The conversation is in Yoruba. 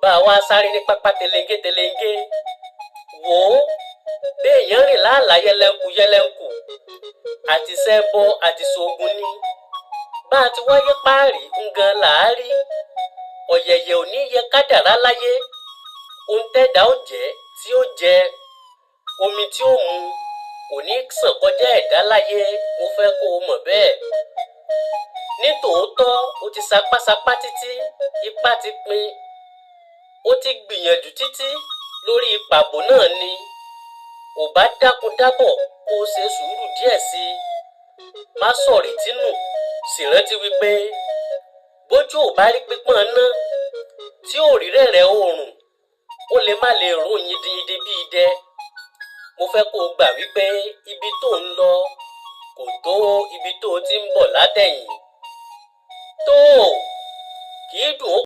Bá a wá sáré ní pápá telenge telenge, wò ó, béèyàn rìn láàlá yẹlẹnku yẹlẹnku, àti ṣẹbọ àti ṣoògùn ni. Bá a ti wáyé páàrí ngan làárí. Ọ̀yẹ̀yẹ̀ ò ní yẹ kádàrá láyé. Ohun tẹ́dá ó jẹ́ tí ó jẹ, omi tí ó mu kò ní sàn kọjá ẹ̀dá láyé. Mo fẹ́ kó o mọ̀ bẹ́ẹ̀. Nítòótọ́, o ti sapásapá títí, ipá ti pin, o ti gbìyànjú títí lórí pàbó náà ni. Ò bá dákun dábọ̀ kó o ṣe sùúrù díẹ̀ sí i. Má sọ̀rètí nù, sì rántí wípé bójú ò bá rí pípọ́n ná tí ò rí rẹ̀rẹ̀ oòrùn, ó lè má lè ró yindiyindi bí idẹ. Mo fẹ́ kó o gbà wípé ibi tó ń lọ kò tó ibi tó o ti ń bọ̀ látẹ̀yìn. Tó kì í dùn ó.